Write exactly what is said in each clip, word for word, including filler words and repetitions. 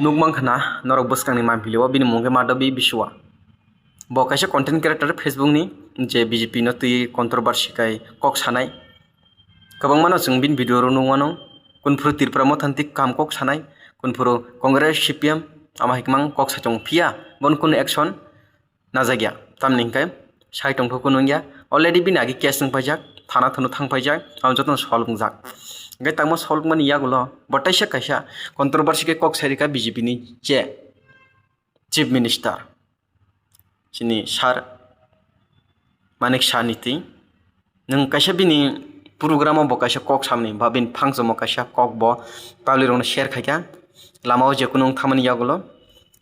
Nukmankha na norok bwskangni mampili o, bini mung khe Madhabi Biswa. Bo kaisa content creator Facebook ni, je B J P no twi controversy khai kok sanai. Kwbangmano chwng bini video rok nukmano, kunphuru Tripura Motha ni twi kaham kok sanai, kunphuru Congress, C P M, ama hai kwmang kok sachung phiya, bono kunu action najak ya. Tamni hwnkhe sai tongthok kunu wngya. Already bini agi case wng paijak, thana thano thang paijak, amo jotono solve wngjak. Hwnkhe tangma solve mani yagulo bo teisa kaisa controversy khe kok sai rikha B J P ni je Chief Minister, chini Sir Manik Saha ni twi. Nwng kaisa bini program o bo kaisa kok samani ba bini phangchamo kaisa kok bo public rokno share khaikha. Lama o je kunu wng thamani yagulo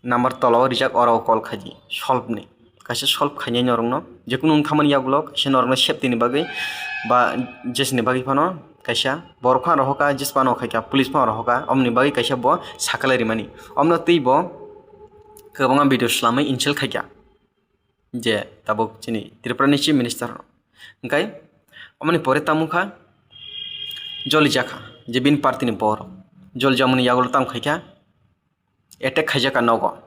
number tola o rijak, oro o call khaidi solve ni. Kaisa solve khainai norokno je kunu wng thamani yagulo kaisa norokno safety ni bagwi ba jesni bagwi phano kaisa borok phano rohorkha, jis phano khaikha, police phano rohorkha, omoni bagwi kaisa bo sakalai rimani. Omno twi bo kwbangma video swlamwi insult khaikha. Je tabuk chini Tripura ni Chief Minister hwnkhe, omoni pore tamo kha joli jakha, je bini party ni borok joli jakmani yagulo tamo khaikha, attack khaijakha nogo,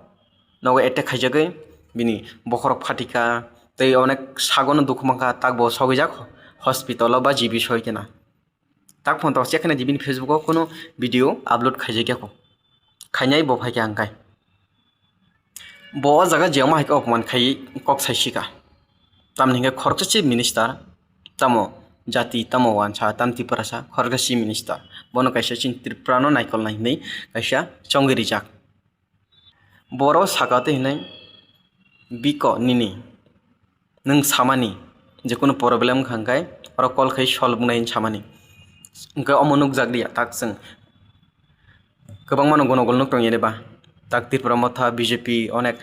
nogo attack khaijagwi bini bokhorok phatikha, tei onek sagono dukhu mankha, tak bo sogwijak hospital o ba G B soi khe na. Tak phone tok check khaina di bini Facebook o kuno video upload khaijakya ko. Khainai bo phaikha hwnkhe. Bo o jaga je omo hai khe opman khai kok sai sika. Tamni hwnkhe khoroksa chief minister, tamo jati, tamo wansa, tam Tiprasa, khoroksa chief minister. Bono kaisa chini Tripura no naikolnai hinwi kaisa chongwi rijak. Borok saka tei hinwi, "Biko nini, nwng samani je kunu problem wngkha hwnkhe oro call khai solve wngnai hinwi samani." Hwnkhe omo nukjak liya tak chwng kwbangmano gonogol nuk tongya de ba. Tak Tripura Motha, B J P onek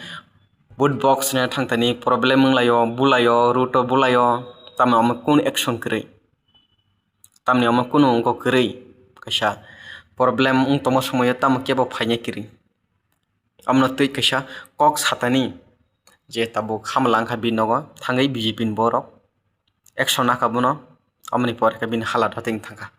vote box ni thangtani problem wnglaio, bulaio, route o bulaio, tamni omo kunu action kwrwi. Tamni omo kunu wngkha kwrwi, kaisa problem wng tongma somoio tamo kebo phaina kwrwi. Amno twi kaisa kok satani je tabuk hamla wngkha bini nogo thangwi B J P ni borok action nakha bono, amoni pore khe bini hala dating thangkha.